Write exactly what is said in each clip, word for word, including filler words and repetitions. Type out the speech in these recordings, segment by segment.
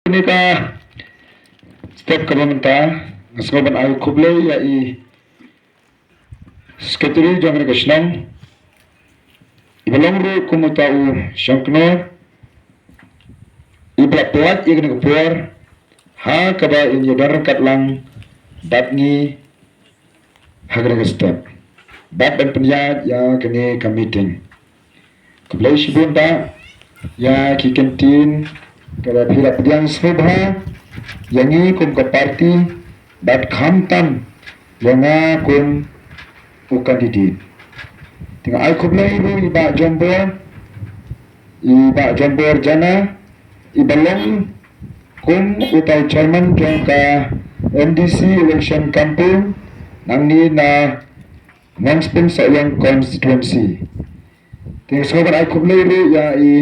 Kane ka step kaba mynta nga sngewbha ban ai khublei ïa i secretary jong kane ka shnong, iba long ruh kum uta u shongknor, iba la pynlait ïa kane ka por ha kaba in ïa don ryngkat lang bad ngi ha kane ka step bad ban pynïaid ïa kane ka meeting. Khublei shibun bha ïa ki kyntien kaba phi la pdiang sngewbha ïa ngi kum ka party bad khamtam ïa nga kum u candidate. Te nga ai khublei ruh ïa i Bah Jombor, i Bah Jombor Jana, iba long kum uta u chairman jong ka M D C election campaign nangne na Mawspung Sohiong constituency. Te nga sngewbha ban ai khublei ruh ïa i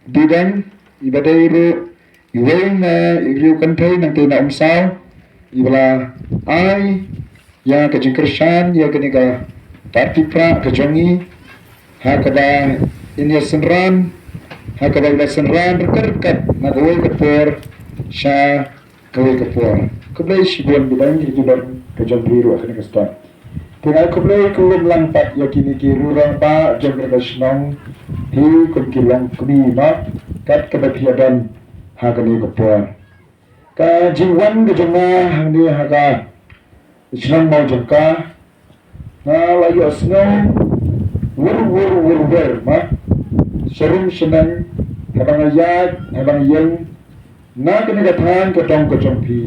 Bidang, iba dei ruh iwei na i riew kynthei nangta na Umsaw, iba la ai ïa ka jingkyrshan ïa kane ka party Prah ka jong ngi ha kaba in ïa synran, ha kaba in ïa synran ryngkat ryngkat na kawei ka por sha kawei ka por. Khublei shibun, Bidang, ïa ka jingdon ka jong phi ruh ha kane ka step. Te nga ai khublei khublei lang pat ïa kine ki riew rangbah jong kane ka shnong, phi kum ki longkmie ma, kat kaba phi ïa don ha kane ka por. Ka jingwan ka jong nga hangne ha ka shnong Mawjangka, nga la ïohsngew wur wur wur wur ma, sharum shaneng, haba nga ïaid, haba nga ïeng na kane ka thaiñ ka dong ka jong phi,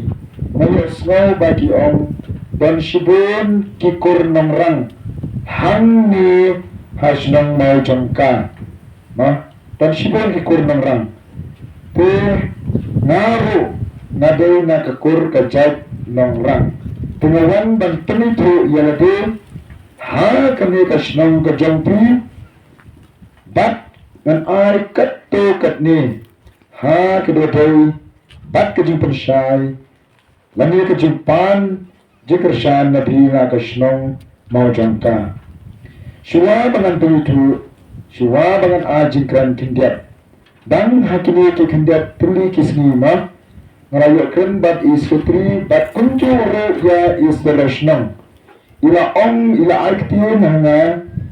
nga ïohsngew ba ki ong don shibun ki kur nongrang hangne ha shnong Mawjangka. Ma, don shibun ki kur nongrang. Te nga ruh nga dei na ka kur ka jait nongrang. Te nga wan ban pynithuh ïa lade ha kane ka shnong ka jong phi, bad ngan ai katto katne ha ka dei bad ka jingpynshai lane ka jingpan jingkyrshan na phi na ka shnong Mawjangka. Shuwa ba ngan pynithuh, shuwa ba ngan ai jingkren khyndiat, dang ha kine ki khyndiat tylli ki sngi ma, nga la ïoh kren bad i secretary bad kumjuh ruh ïa i sdang shnong. I la ong, i la ai ktien ha nga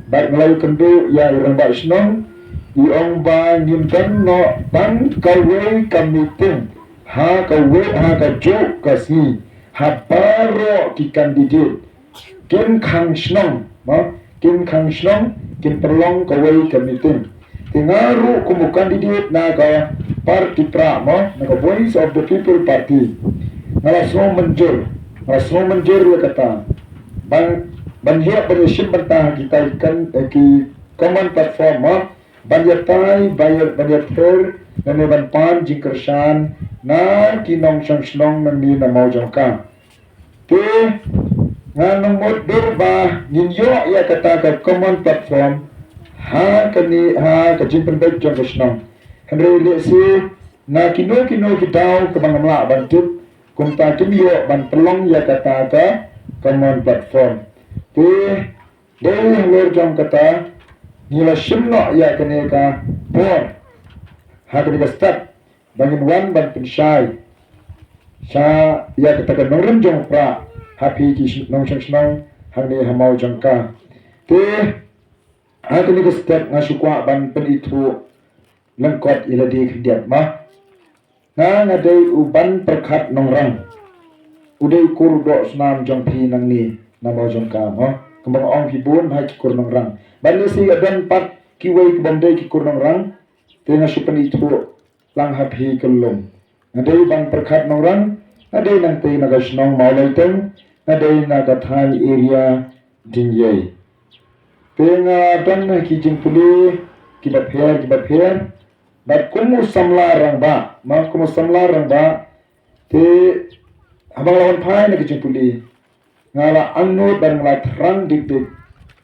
bad nga la ïakynduh ïa i rangbah shnong, i ong ba ngin don noh tang kawei ka meeting ha kawei, ha kajuh ka sngi ha baroh ki candidate. Kin khang shnong ma, kin khang shnong, kin pynlong kawei ka meeting. Te nga ruh kum u candidate na ka party Prah ma, na ka Voice of the People Party, nga la sngew mynjur, nga la sngew mynjur ïa kata ban, ban ïoh ban ïashim bynta ha kita ki kan, eh, ki common platform ma, ban ïatai, ban ïa, ban ïather lane ban pan jingkyrshan na ki nongshong shnong nangne na Mawjangka. Te nga nang mut dur ba ngin ïoh ïa kata ka common platform ha kane, ha ka jingpynbeit jong ka shnong. Hynrei lehse na kino kino ki daw kaba ngam lah ban tip, kumta kim ïoh ban pynlong ïa kata ka common platform. Te dei halor jong kata ngi la shim noh ïa kane ka por ha kane ka step ba ngin wan ban pynshai sha ïa kata ka nongrim jong u Prah ha phi ki shi-, nongshong shnong hangne ha Mawjangka. Te ha kane ka step nga shu kwah ban pynithuh lyngkot ïa lade khyndiat ma. Nga, nga dei u Banpyrkhat Nongrang, u dei u kur doh snam jong phi nangne na Mawjangka ma. Kumba nga ong phi bun ha ki kur nongrang, bad lehse ïa don pat kiwei ki bym dei ki kur nongrang. Te nga shu pynithuh lang ha phi kyllum. Nga dei Banpyrkhat Nongrang, nga dei nangtei na ka shnong Mawleiteng, nga dei na ka thaiñ area Diengïei. Te nga don ha ki jingpule kiba pher kiba pher bad kum u samla rangbah, ma, kum u samla rangbah. Te haba nga la wan phai na ki jingpule, nga la angnud bad nga la thrang dik dik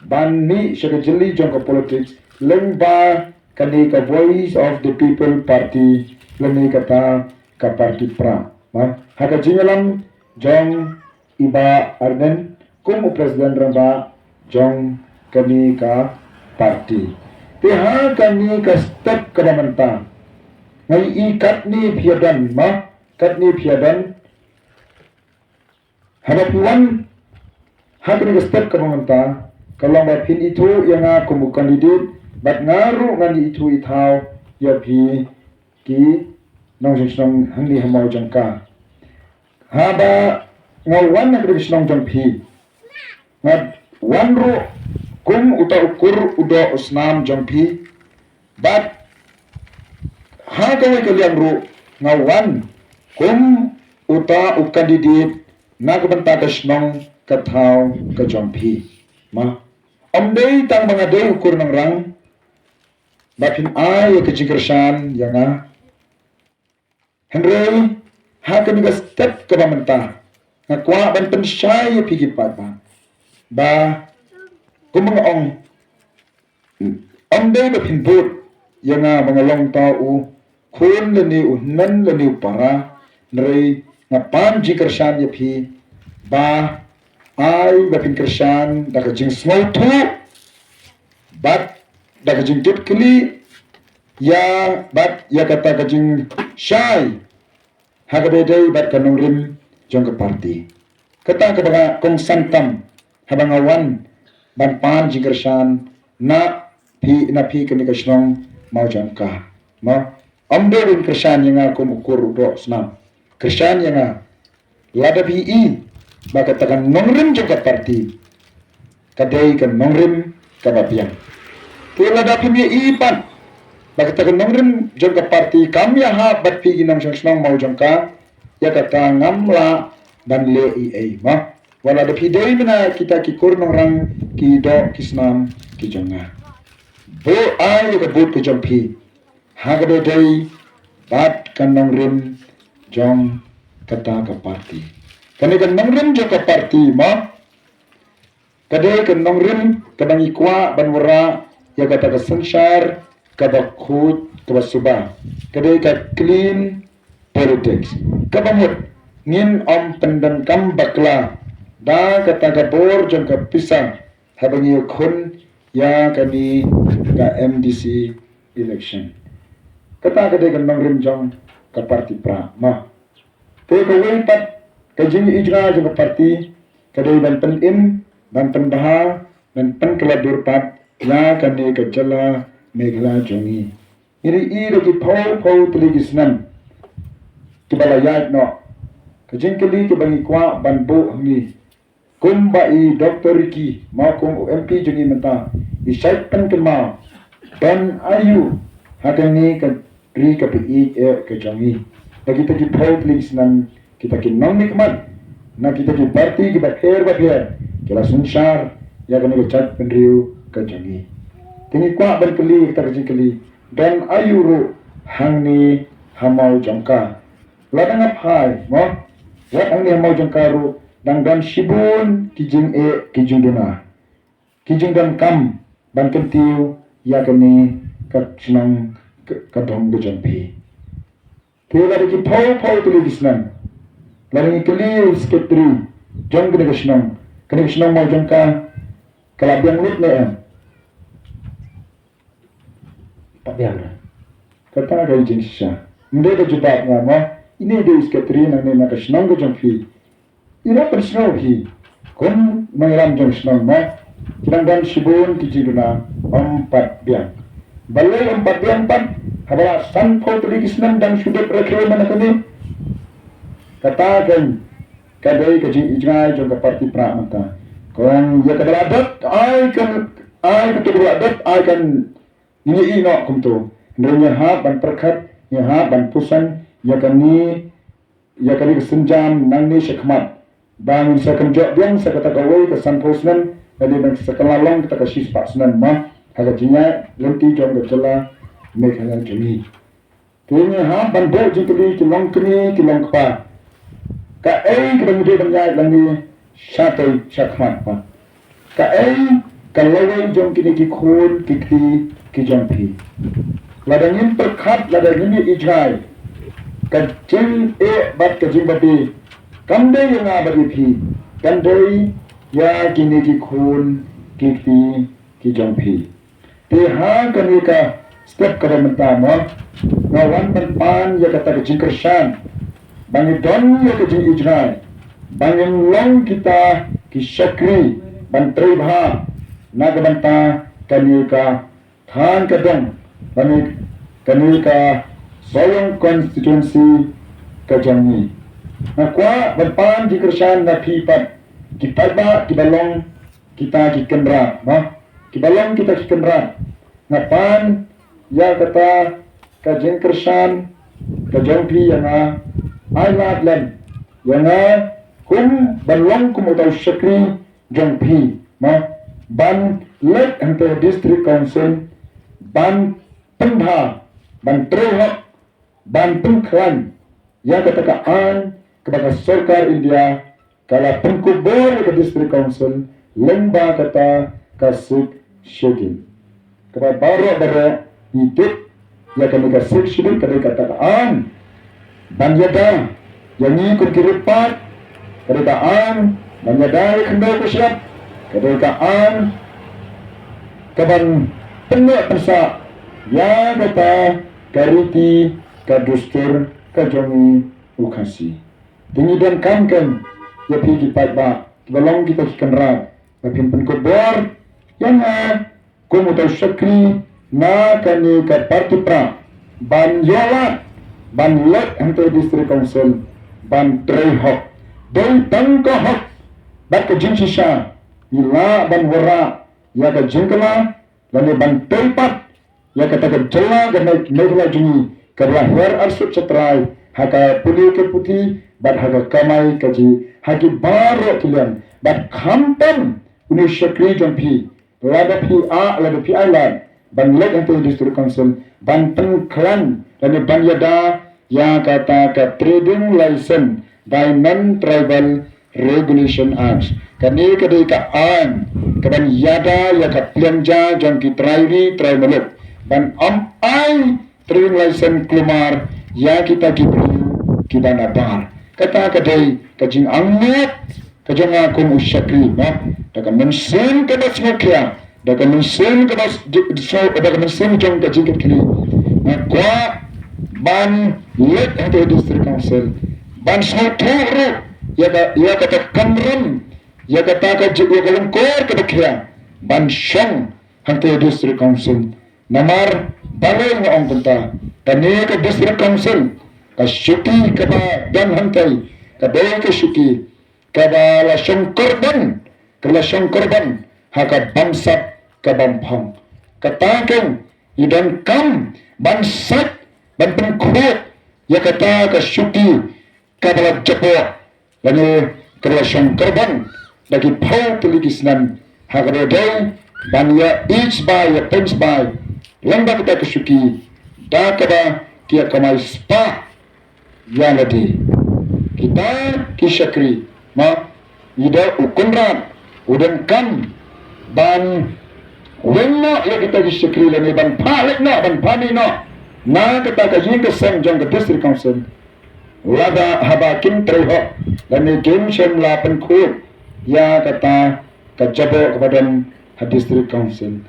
ban mih sha ka jylli jong ka politics lyngba kane ka Voice of the People Party lane kata ka party Prah, ma, ha ka jingïalam jong i Bah Ardent kum u president rangbah jong kane ka party. Te ha kane ka step kaba mynta Ai i katni phi ïa don ma, katni phi ïa don. Haba phi wan ha kane ka step kaba mynta, ka long ba phin ithuh ïa nga kum u candidate, bad nga ruh ngan ithuh ithaw ïa phi ki nongshong shnong hangne ha Mawjangka. Haba nga wan ha kane ka shnong jong phi, nga wan ruh kum uta u kur u doh u snam jong phi. Bad ha kawei ka liang ruh nga wan kum uta u candidate na ka bynta ka shnong ka thaw ka jong phi. Ma, ym dei tang ba nga dei u kur nongrang ba phin ai ïa ka jingkyrshan ïa nga. Hynrei ha kane ka step kaba mynta, nga kwah ban pynshai ïa phi ki paidbah ba, kumba nga ong, ym dei ba phin bud ïa nga ba nga long uta u khun lane u hynmen lane u para, hynrei nga pan jingkyrshan ïa phi ba ai ba phin kyrshan da ka jingsngewthuh bad da ka jingkitkhlieh ïa bad ïa kata ka jingshai ha kaba ïadei bad ka nongrim jong ka party. Kata kaba nga kongsan tam haba nga wan ban pan jingkyrshan na phi, na phi kane ka shnong Mawjangka. Ma, ym dei ban kyrshan ïa nga kum u kur u doh snam. Kyrshan ïa nga lada phi i ba kata ka nongrim jong ka party ka dei ka nongrim kaba biang. Te lada phim ïa i pat ba kata ka nongrim jong ka party kam ïahap bad phi ki nongshong shnong Mawjangka, ïa kata ngam lah ban leh ei ei ma. Wat lada phi dei mynta kita ki kur nongrang ki doh ki snam ki jong nga. Buh ai ïa ka vote ka jong phi ha kaba dei bad ka nongrim jong kata ka party. Kane ka nongrim jong ka party ma, ka dei ka nongrim kaba ngi kwah ban wanrah ïa kata ka synshar kaba khuid kaba suba. Ka dei ka clean politics. Kaba mut ngin ym pyndonkam bakla da kata ka bor jong ka pisa haba ngi ïakhun ïa kane ka M D C election. Kata ka dei ka nongrim jong ka party pra ma. Te kawei pat ka jingïohi jong ka party ka dei ban pynim, ban pynbha, ban pynkylla dur pat ïa kane ka jylla Meghalaya jong ngi. Ngi ïohi da ki phew phew tylli ki snem kiba la ïaid noh, ka jingkylli kaba ngi kwah ban buh ha ngi, kumba i Doctor Ricky ma kum u M P jong ngi mynta i shait pynkynmaw, don aiu ha kane ka ri kaba ïeit eh ka jong ngi? Da kita ki phew tylli ki snem kita ki nongmihkhmat na kita ki party kiba pher ba pher ki la synshar ïa kane ka jaitbynriew ka jong ngi. Te ngi kwah ban kylli kata ka jingkylli, don aiu ruh hangne ha Mawjangka? Lada nga phai mo, wat hangne ha Mawjangka ruh dang don shibun ki jingeh ki jingduna, ki jingdonkam ban kyntiew ïa kane ka shnong ka, ka dong ka jong phi. Te lada ki phew phew tylli ki snem, lada ngi kylli u secretary jong kane ka shnong, kane ka shnong Mawjangka ka la biang lut ne em? Pat biang. Kata ka jingshisha. Ym dei ka jubab nga mo, ine i dei u secretary nangne na ka shnong ka jong phi. I la pynsngew hi kum nongïalam jong shnong mo, ki dang don shibun ki jingduna, ym pat biang. Balei ym pat biang pat haba la san phew tylli ki snem dang shu dep rakhe man kane? Kata ka, ka dei ka jingijngai jong ka party pra mynta. Kong ïa kaba la dep ai ka, ai ka tu kaba la dep ai kan ngi ïohi noh kumto. Hynrei ngi hap ban pyrkhat, ngi hap ban puson ïa kane, ïa kane ka sienjam nangne shakhmat. Ba ngin sa kynjoh biang sa kata kawei ka san phew snem, lane ban sa kylla long kata ka shispah snem mo, ha ka jingïaid lynti jong ka jylla Meghalaya jong ngi. Te ngi hap ban buh jingkylli ki long kmie ki long kpa. Kaei kaba ngi dei ban ïaid lynti shatei shakhmat pat? Kaei ka lawei jong kine ki khun ki kti ki jong phi? Lada ngim pyrkhat, lada ngim ïohi jngai, ka jingeh bad ka jingbabe kam dei ïa nga bad ïa phi, kan dei ïa kine ki khun ki kti ki jong phi. Te ha kane ka step kaba mynta mo, Nga wan ban pan ïa kata ka jingkyrshan ba ngin don ïa ka jingijrai, ba ngin long kita ki shakri ban trei bha na ka bynta kane ka thaiñ ka dong, lane kane ka Sohiong constituency ka jong ngi. Nga kwah ban pan jingkyrshan na phi pat ki paidbah kiba long kita ki kynrad, mo, kiba long kita ki kynrad. Nga pan ïa kata ka jingkyrshan ka jong phi ïa nga, ai lad lem ïa nga kum ban long kum uta u shakri jong phi, mo, ban leit hangta District Council ban pynbha, ban trei hok, ban pynkhlaiñ ïa kata ka aiñ kaba ka sorkar India ka la pynkupbor ïa ka District Council lyngba kata ka Sixth Schedule. Kaba baroh baroh ngi tip ïa kane ka Sixth Schedule ka dei kata ka aiñ ban ïada ïa ngi kum ki riewpaid, ka dei ka aiñ ban ïada ïa ka khyndew ka shyiap, ka dei ka aiñ kaban pynneh pynsah ïa kata ka riti ka dustur ka jong ngi u Khasi. Te ngi donkam kein ïa phi ki paidbah kiba long kita ki kynrad ba phin pynkupbor ïa nga kum uta u shakri na kane ka party pra ban ïoh lad ban leit hangta District Council ban trei hok. Dei tang ka hok bad ka jingshisha ngi lah ban wanrah ïa ka jingkylla lane ban tei pat ïa kata ka jylla ka Me-, Meghalaya jong ngi kaba la hiar arsut shatrai ha ka pule ka puthi bad ha ka kamai kajih ha ki baroh ki liang. Bad khamtam une u shakri jong phi, lada phi ah, lada phi ai lad ban leit hangta District Council ban pynkhlaiñ lane ban ïada ïa kata ka Trading License by Non-Tribal Regulation Act. Kane ka dei ka aiñ kaban ïada ïa ka pliang ja jong ki trai ri trai muluk ban ym ai trading license kulmar ïa kita ki briew kiba nabar. Kata ka dei ka jingangnud ka jong nga kum u shakri, mo, da ka mynsiem kaba sngewkhia, da ka mynsiem kaba s-, j-, so, da ka mynsiem jong ka jingkitkhlieh. Nga kwah ban leit hangta District Council ban sngewthuh ruh ïa ka, ïa kata ka kamram, ïa kata ka jing, ïa ka lyngkor kaba khia ban shong hangta District Council. Namar balei nga ong kumta? Kane ka District Council, ka shuki kaba don hangta ka dei ka shuki kaba la shong kyrban, kaba la shong kyrban ha ka bamsap ka bamphong. Kata kein ngi donkam ban sait ban pynkhuid ïa kata ka shuki kaba la jaboh lane kaba la shong kyrban da ki phew tylli ki snem ha kaba dei ban ïa ïeit sbai, ïa pynshbai lyngba kata ka shuki da kaba ki ïa kamai spah ïa lade. Kita ki shakri, ma, i da u Kynrad u donkam ban weng noh ïa kita ki shakri lane ban phah leit noh, ban phah mih noh na kata ka ïing ka sem jong ka District Council. Lada haba kim trei hok lane kim shym la pynkhuid ïa kata ka jaboh kaba don ha District Council.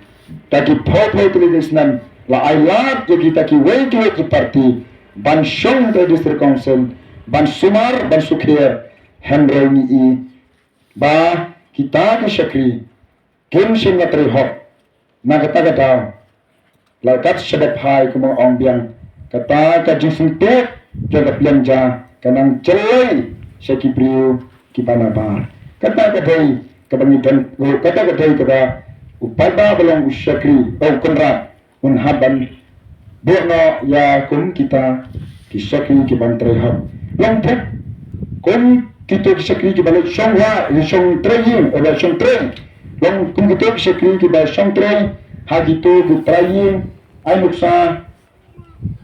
Ta ki phew phew tylli ki snem la ai lad ïa kita kiwei kiwei ki party ban shong ha District Council ban sumar ban sukher, hynrei ngi i ba kita ki shakri kim shym la trei hok. Na kata ka daw la kat shaba phai, kumba ong biang, kata ka jingsngewthuh jong ka pliang ja ka nang jlei sha ki briew kiba nabar. Kata ka dei kaba ngi don, kata ka dei kaba u paidbah ba long u shakri, u Kynrad, un hap ban buh noh ïa kum kita ki shakri kiban trei hok. Long puk kum kito ki shakri kiba leit shong wah, shong trei ïing, eh, shong trei. Long kum kito ki shakri kiba shong trei ha kito ki trai ïing ai nuksa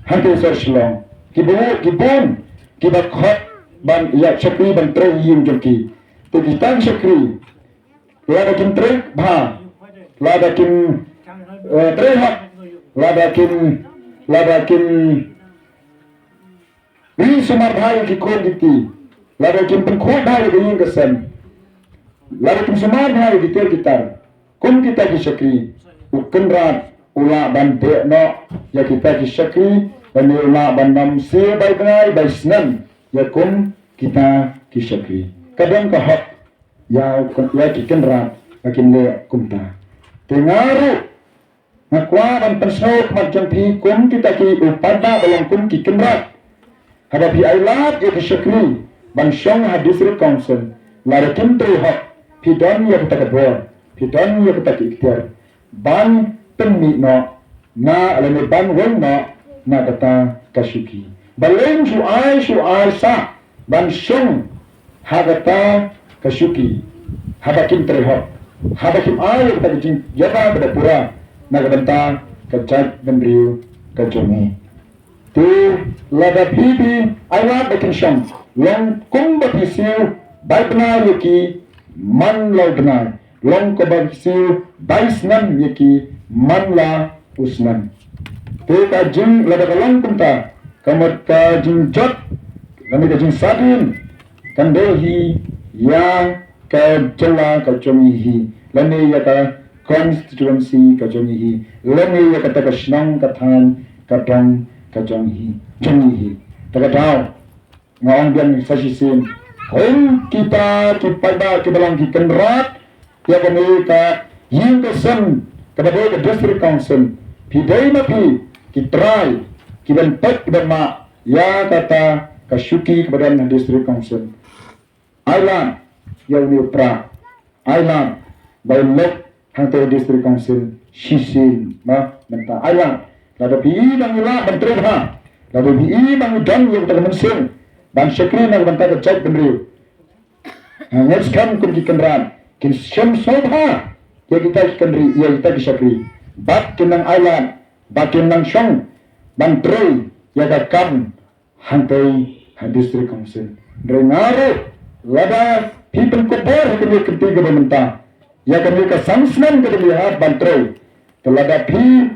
hangta sor Shillong. Kiba, ki bun kiba khot ban ïa shakri ban trei ïing jong ki. Te kita ki shakri lada kim trei bha, lada kim, eh, trei hok, lada kim, lada kim ri sumar bha ïa ki khun ki kti, lada kim pynkhuid bha ïa ka ïing ka sem, lada kim sumar bha ïa ki tiar ki tar, kum kita ki shakri, u Kynrad u lah ban beh noh ïa kita ki shakri Ba ngi lah ban ym siew bai bnai bai snem ïa kum kita ki shakri. Ka don ka hok ïa, ïa ki kynrad ba kin leh kumta. Te nga ruh nga kwah ban pynsngew khmat jong phi kum kita ki u paidbah ba long kum ki kynrad. Haba phi ailad ïa ki shakri ban shong ha District Council, lada kim trei hok, phi don ïa kata ka bor, phi don ïa kata ki ikhtiar ban pynmih noh na, lane ban wan noh na kata ka shuki. Balei shu ai, shu ai sah ban shong ha kata ka shuki haba kim trei hok, haba kim ai ïa kata ka jingïada kaba pura na ka bynta ka jaitbynriew ka jong ngi. Te lada phi, phi ailad ba kin shong, long kumba phi siew bai bnai ïa ki man la u bnai, long kumba phi siew bai snem ïa ki man la u snem. Te ka jing, lada ka long kumta, ka mut ka jingjot lane ka jingsadien kan dei hi ïa ka jylla ka jong ngi hi, lane ïa ka constituency ka jong ngi hi, lane ïa kata ka shnong ka thaiñ ka dong ka jong hi, jong ngi hi. Ta ka daw nga ong biang sa shisien, kum kita ki paidbah kiba long ki kynrad ïa kane ka ïing ka sem kaba dei ka District Council, phi dei ma phi ki trai kiban peit kiban mah ïa kata ka shuki kaba don ha District Council. Ailad ïa une u pra, ailad bai leit hangta ha District Council shisien ma mynta. Ailad, lada phi i ba ngi lah ban trei bha, lada phi i ba ngi don ïa kata ka mynsiem ban shakri na ka bynta ka jaitbynriew, nga ngeit skhem kum ki kynrad kin shem sngewbha ïa kita ki kynrad, ïa kita ki shakri, bad kin nang ailad, bad kin nang shong ban trei ïa ka kam hangtei ha District Council. Hynrei nga ruh, lada phi pynkup bor ha kane ka kynti kaba mynta, ïa kane ka san snem kaba ngi hap ban trei, te lada phi,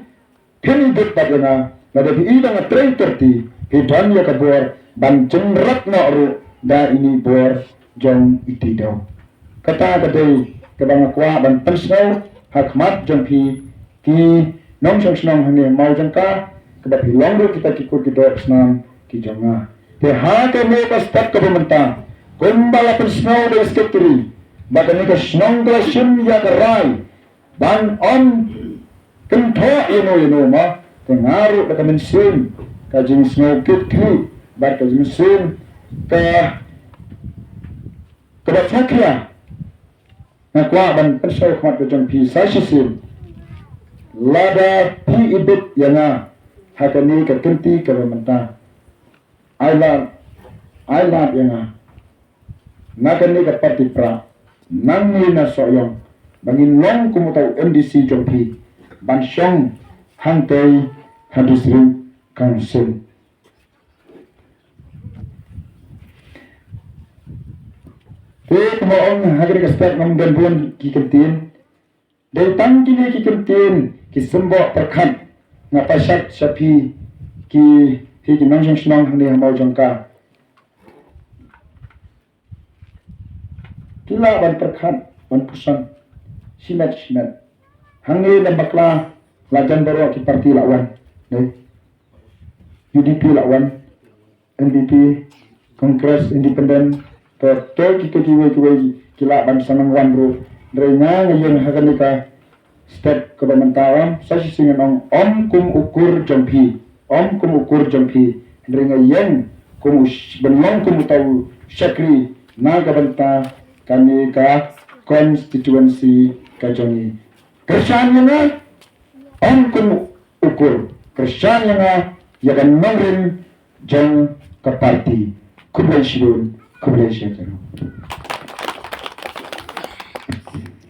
phin ibit bad ïa nga, lada phi i ba nga trei thirty, phi don ïa ka bor ban jynrep noh ruh da ine i bor jong i Tidaw. Kata ka dei kaba nga kwah ban pynsngew ha khmat jong phi ki nongshong shnong hangne ha maw jong ka, kaba phi long ruh kita ki kut ki doh snam ki jong nga. Te ha kane ka step kaba mynta, kumba la pynsngew da i Secretary, ba kane ka shnong ka la shim ïa ka rai ban ym kynthoh ïano ïano ma, te nga ruh da ka mynsiem ka jingsngew kit khlieh bad ka jingsngew ka, kaba sngewkhia, nga kwah ban pynsngew khmat ka jong phi sa shisien, lada phi ibit ïa nga ha kane ka kynti kaba mynta, ailad, ailad ïa nga na kane ka party pra, nangne na Sohiong, ba ngin long kum uta u MDC jong phi ban shong hangtei ha District Council. Te kumba ong ha kane ka step, ngam don bun ki kyntien, dei tang kine ki kyntien ki symboh pyrkhat nga pynshai sha phi, ki, phi ki nongshong shnong hangne ha maw jong ka. Ki lah ban pyrkhat ban pyrshang shimet shimet. Hangne lem bakla la jan baroh ki party la wan. Dei, UDP la wan, NPP, Congress, Independent, to, to kito kiwei kiwei ki lah ban sa nang wan ruh. Hynrei nga, nga ïeng ha kane ka step kaba mynta, ym sa shisien ngan ong, ym kum u kur jong phi, ym kum u kur jong phi, hynrei nga ïeng kum u sh-, ban long kum uta u shakri na ka bynta kane ka constituency ka jong ngi. Kyrshan ïa nga, ym kum u kur, kyrshan ïa nga ïa ka nongrim jong ka party. Khublei shibun, khublei shihajar.